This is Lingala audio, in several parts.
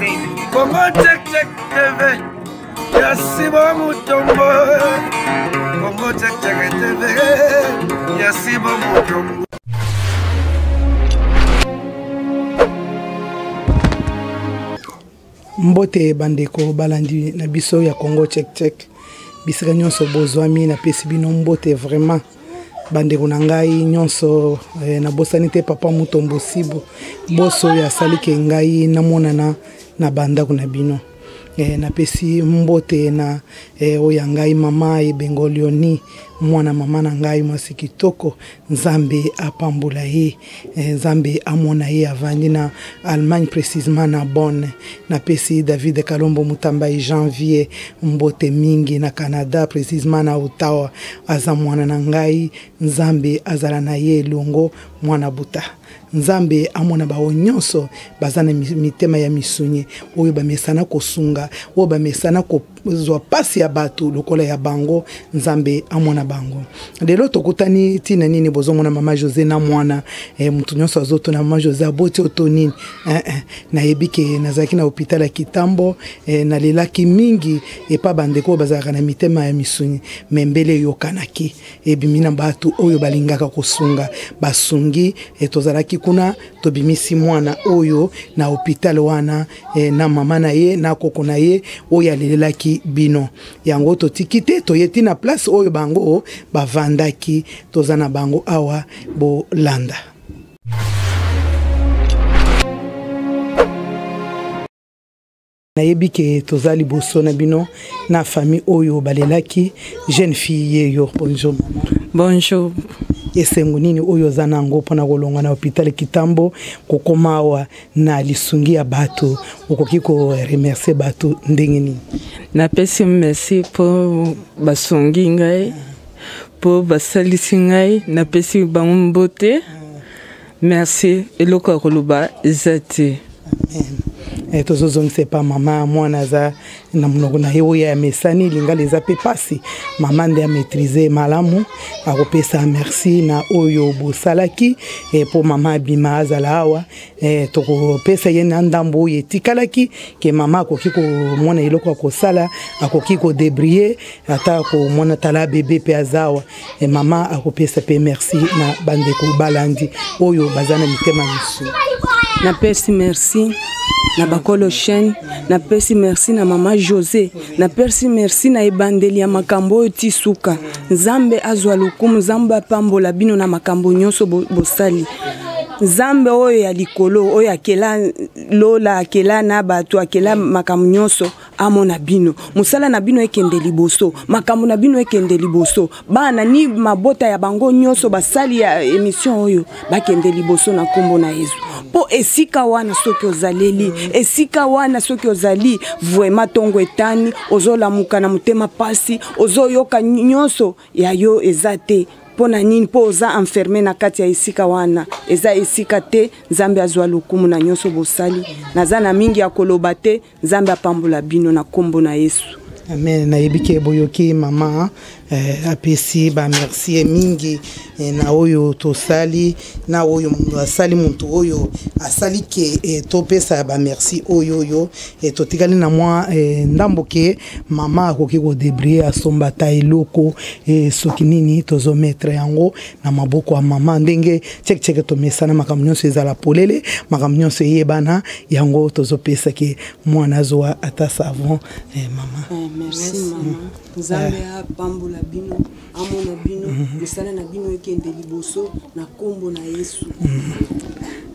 Congo Check Check TV ya Sibo Mutombo Congo Check Check TV ya Sibo Mutombo Mbote bandeko balandi na biso ya Congo Check Check bisika nyonso bozwami napesi bino mbote vraiment bandeko na ngai nyonso eh, nabosani te papa Mutombo Sibo boso oyo asali ke ngai namonana na bandako na bino eh, napesi mbote na eh, oyo ya ngai mama Ebengo Leonie mwana mama na ngai mwasi kitoko Nzambe apambola ye eh, Nzambe amona ye avandi na Allemagne précisément na Bonn. Napesi David Kalombo Mutambai Janvier mbote mingi na Canada précisément na Ottawa. Aza mwana na ngai, Nzambe azala na ye elongo mwana buta. Nzambe amona baoyo nyonso baza na mitema ya misuni oyo bamesana kosunga oyo bamesana kozwa pasi ya bato lokola ya bango Nzambe amona bango. Lelo tokutani ntina nini? Bozomona mama Jose na mwana eh, moto nyonso azotuna mama Jose aboti oto nini? eh, eh, nayebi ke nazalaki na hôpital ya Kitambo eh, nalelaki mingi epa bandeko oyo bazalaka na mitema ya misuni me mbele eyokanaki ebimi na bato oyo balingaka kosunga basungi e, tozalaki kuna tobimisi mwana oyo na hôpital wana e, na mama na ye na koko na ye oyo alelelaki bino yango totiki te toye ti na place oyo bango bavandaki toza na bango awa bolanda. Nayebi ke toza liboso na bino na famille oyo balelaki jeune fille yeyo. Bonjour mama. Bonjour. Esengo nini oyo oza na yango mpona kolongwa na hôpital Kitambo kokoma awa na lisungi ya bato, okoki ko remercier bato ndenge nini? Napesi merci mpo basungi ngai, mpo basalisi ngai, napesi bango mbote. Merci, eloko ya koloba eza te. Amen. Eh, tozozongisa epa mama mwana aza na monoko na ye oyo amesani lingala eza mpe mpasi mama nde amaîtrise malamu akopesa merci na oyo bosalaki mpo eh, mama abima azala awa eh, tokopesa ye na ndambo oyo etikalaki ke mama akoki komona eloko ya kosala akoki kodebrie ata komona tala bebe mpe aza awa E mama akopesa pe merci na bandeko balandi oyo baza na mitema misu. Napesi merci na bakolo chaîne, napesi merci na mama José, napesi merci na ebandeli ya makambo oyo ti suka. Nzambe azwa lokumu, Nzambe apambola bino na makambo nyonso bosali. Nzambe oyo ya likolo oyo akela lola, akela na bato, akela makambo nyonso, amona bino, mosala na bino ekende liboso, makambo na bino ekende liboso, bana ni mabota ya bango nyonso basali ya emission oyo bakende liboso na nkombo na Yesu. Mpo esika wana soki ozaleli, esika wana soki ozali vraiment tongo etani, ozolamuka na motema pasi, ozoyoka nyonso ya yo eza te. Mpo na nini? Mpo oza enferme na kati ya esika wana, eza esika te. Nzambe azwa lokumu na nyonso bosali. Naza na mingi ya koloba te. Nzambe apambola bino na kombo na Yesu. Amen. Nayebi ke boyoki mama eh, apesi ba merci mingi eh, na oyo tosali na oyo asali moto oyo asali ke eh, topesa ba merci oyo oyo eh, totikali na mwa eh, ndambo ke mama akoki kodebrie asomba ata eloko eh, soki nini tozometre yango na maboko ya mama ndenge chekcheke tomesana makambo nyonso ezala polele makambo nyonso eyebana yango tozopesa ke mwana azwa ata savon eh, mama eh, merci mama nzambe eh. apambola bino amona bino mosala na bino ekende liboso na nkombo na Yesu.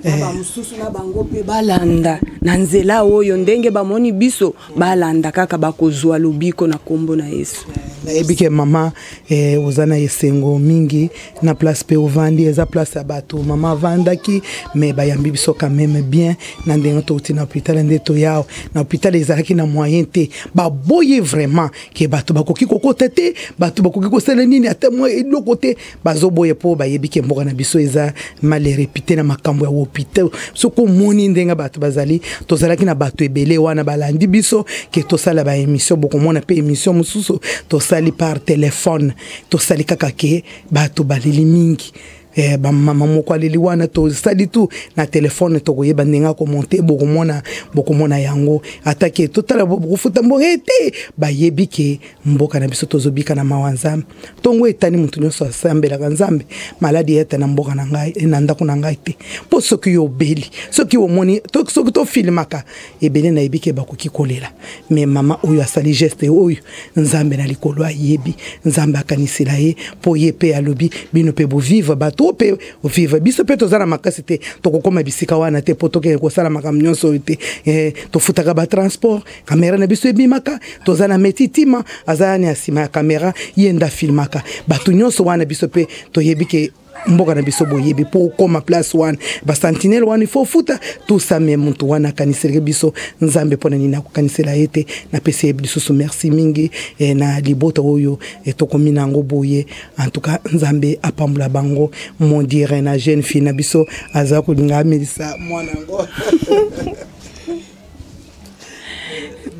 Na bamosusu na bango mpe balanda na nzela oyo ndenge bamoni biso balanda kaka bakozwa lobiko na nkombo na Yesu. Nayebi ke mama eh, oza na esengo mingi na place pe ovandi eza place ya bato mama avandaki mais bayambi biso quand même bien na ndenge touti na hôpital nde toya na hôpital ezalaki na moyen te baboyi vraiment ke bato bakoki kokota te bato bakoki kosala nini ata mwa eloko te bazoboya mpo bayebi ke mboka na biso eza mal répité na makambo ya hôpital soki omoni ndenge bato bazali tozalaki na bato ebele wana balandi biso ke tosala ba émission bokomona mpe émission mosusu tosali par téléphone tosali kaka ke bato baleli mingi. Eh, bamama moko aleli wana tosali tu na telefone, tokoyeba ndenge akomonte, bokomona bokomona yango. Atake totala bokofuta mbongo ete bayebi ke mboka na biso tozobika na mawa. Nzambe, ntongo etani, moto nyonso asambelaka Nzambe, maladi ete na mboka na ngai, na ndako na ngai te. Mpo soki yo obeli, soki omoni, soki tofilimaka ebele, nayebi ke bakoki kolela. Me mama oyo asali geste oyo, Nzambe na likolo ayebi, Nzambe akanisela ye, mpo ye mpe alobi bino mpe bovivre, bato oyo mpe vivre. Biso mpe toza na makasi te, tokokóma bisika wana te mpo tokende kosala makambo nyonso oyo te. Tofutaka batransport, kamera na biso ebimaka, toza na meti ntima aza yani ya nsima ya kamera, ye nde afilmaka bato nyonso wana. Biso mpe toyebi ke mboka na biso, boyebi, mpo okóma place wana, basentinelle wana, ifo ofuta tosame. Motu wana akaniselaki biso, Nzambe mpo na nini akokanisela ye te? Napesi ye lisusu merci mingi na libota oyo tokomi na yango boye. En tout cas, Nzambe apambola bango. Mon dire na jeune fille na biso aza kolinga amelisa mwana yango.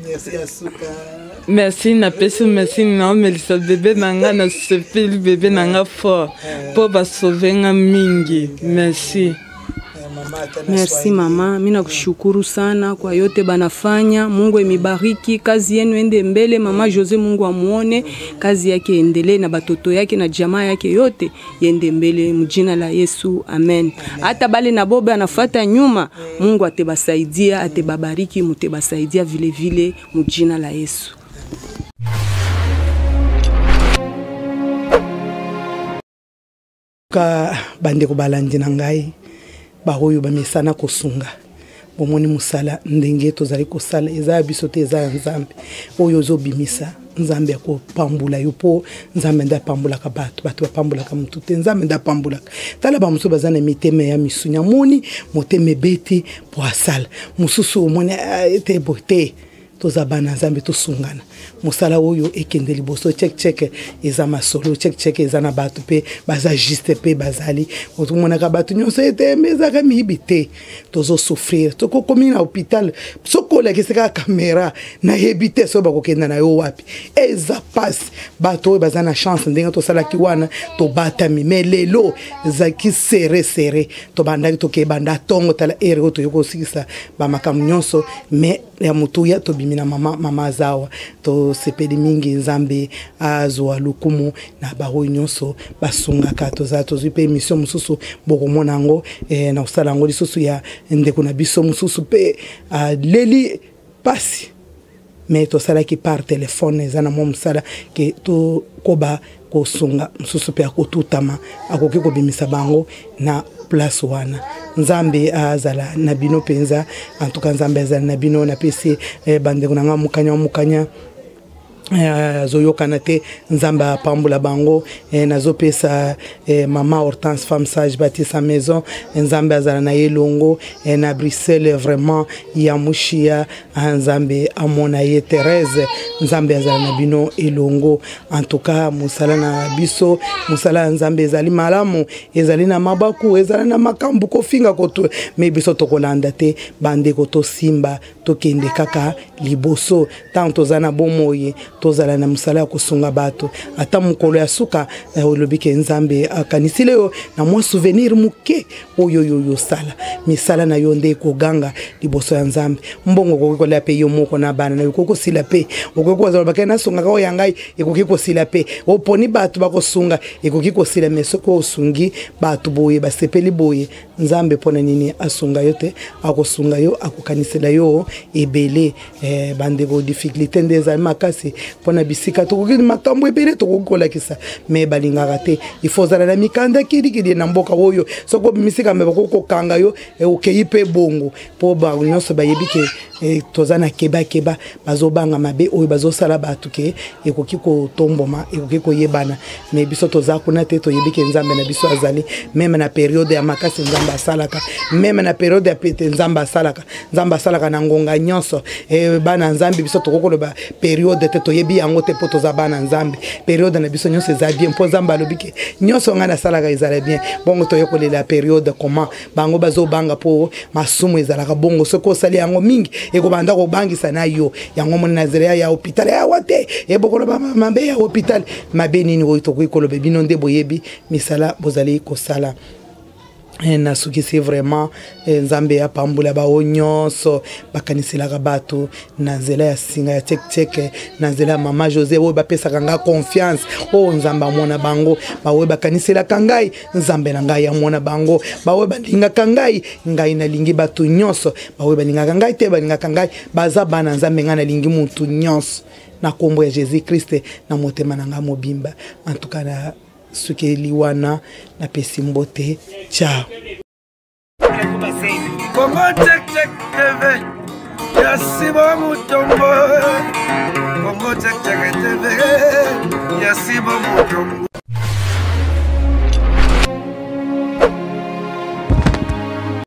Merci ya suka. Merci, napesi merci, naomelisa bebe na nga, nasepeli bebe na nga fort mpo basauve nga mingi. Merci. Merci mama, mi nakushukuru sana kwa yote banafanya. Mungu emibariki, kazi yenu ende mbele. Mama Jose, Mungu amuone, kazi yake endelee na batoto yake na jamaa yake yote yende mbele mjina la Yesu, amen. Hata bale na bobe anafata nyuma, Mungu atebasaidia, atebabariki, mutebasaidia vile vile mjina la Yesu. Ka bandeko balandi na ngai, baoyo bamesana kosunga, bomoni mosala ndenge tozali kosala, eza ya biso te, eza ya Nzambe. Oyo ozobimisa, Nzambe akopambola yo, mpo Nzambe nde apambolaka bato, bato bapambolaka motu te, Nzambe nde apambolaka. Tala, bamosusu baza na mitema ya misunya, amoni motema ebeti mpo asala mosusu, omoni ete boye te. Toza bana Nzambe, tosungana, mosala oyo ekende liboso. Check check eza masolo, check check eza na bato mpe baza juste mpe bazali omonaka bato nyonso ete me ezalaka miyibi te. Tozosouffrir, tokokomi na hôpital, soki olakisi kaka kamera, nayebi te soki bakokenda na yo wapi. Eza pasi. Bato oyo baza na chance, ndenge tosalaki wana, tobatami. Me lelo ezalaki serré serré, tobandaki tokebanda ntongo, tala ere oyo toyoki kosikisa bamakambo nyonso. Me ya motuya, tobimi na mama, mama azawa, tosepeli mingi. Nzambe azwa lokumu na baoyo nyonso basungaka. Toza tozwi mpe émission mosusu, bokomona yango na kosala yango lisusu ya ndeko na biso mosusu mpe aleli pasi, me tosalaki par telefone. Eza na mwa mosala ke tokoba kosunga mosusu mpe akotutama, akoki kobimisa bango na place wana. Nzambe azala na bino mpenza. En tout cas, Nzambe azala na bino. Napesi bandeko na nga mokanya mokanya azoyokana te, Nzambe apambola bango. Nazopesa mama Hortense, femme sage, bâti sa maison, Nzambe azala na ye elongo na Bruxelles, vraiment ya Mushia, Nzambe amona ye. Thérèse, Nzambe azala na bino elongo. En tout cas, mosala na biso, mosala ya Nzambe ezali malamu, ezali na mabaku, ezali na makambo kofinga kotu, me biso tokolanda te. Bandeko, tosimba, tokende kaka liboso. Ntango toza na bomoi, tozala na mosala ya kosunga bato. Ata mokolo ya suka, olobi ke Nzambe akanisile yo na mwa souvenir moke oyo oyo osala. Misala na yo nde ekoganga liboso ya Nzambe. Mbongo okoki kolia mpe yo moko na bana na yo, ekoki kosila mpe. Okoki kozala bake nasungaka oyo ya ngai, ekoki kosila mpe. Oponi bato bakosunga, ekoki kosila. Me soki osungi bato boye, basepeli boye, Nzambe mpo na nini asunga yo te? Akosunga yo, akokanisela yo ebele. Bandeko, difficulté nde ezali makasi mpona bisika tokoki, makambo ebele tokoki kolakisa, me balingaka te. Il faut ozala na mikanda kilikili na mboka oyo. Soki obimisika, me bakoki kokanga yo, okei mpe bongo, mpo bango nyonso bayebi ke toza na kebakeba, bazobanga mabe oyo bazosala bato ke ekoki kotomboma, ekoki koyebana. Me biso toza kuna te, toyebi ke Nzambe na biso azali. Meme na periode ya makasi, Nzambe asalaka. Meme na periode ya pete, Nzambe asalaka. Nzambe asalaka na ngonga nyonso. Bana Nzambe, biso tokoki koloba periode te, toyebi. Toyebi yango te mpo toza bana Nzambe. Periode na biso nyonso eza bien, mpo Nzambe alobi ke nyonso ngai nasalaka ezala bien. Bongo toye kolela periode comment? Bango bazobanga mpo masumu ezalaka bongo, soki osali yango mingi ekobanda kobangisa na yo. Yango moni na nzela ya hôpital awa te, ebokoloba mabe ya hôpital. Mabe nini oyo tokoki koloba? Bino nde boyebi misala bozali kosala. Eh, nasukisi vraiment. Eh, Nzambe apambola bao nyonso bakaniselaka bato na nzela ya singa ya tektek, na nzela ya mama José, oyo bapesaka ngai confiance. Oyo Nzambe amona bango. Baoyo bakaniselaka ngai, Nzambe na ngai amona bango. Baoyo balingaka ngai, ngai nalingi bato nyonso. Baoyo balingaka ngai te, balingaka ngai, baza bana Nzambe. Ngai nalingi motu nyonso na nkombo ya Jésus Christ na motema na ngai mobimba. En tout cas, na sukeli wana, napesi mbote. Ciao. Congo Check Check TV ya Simon Mutombo. Congo Check Check TV ya Simon Mutombo.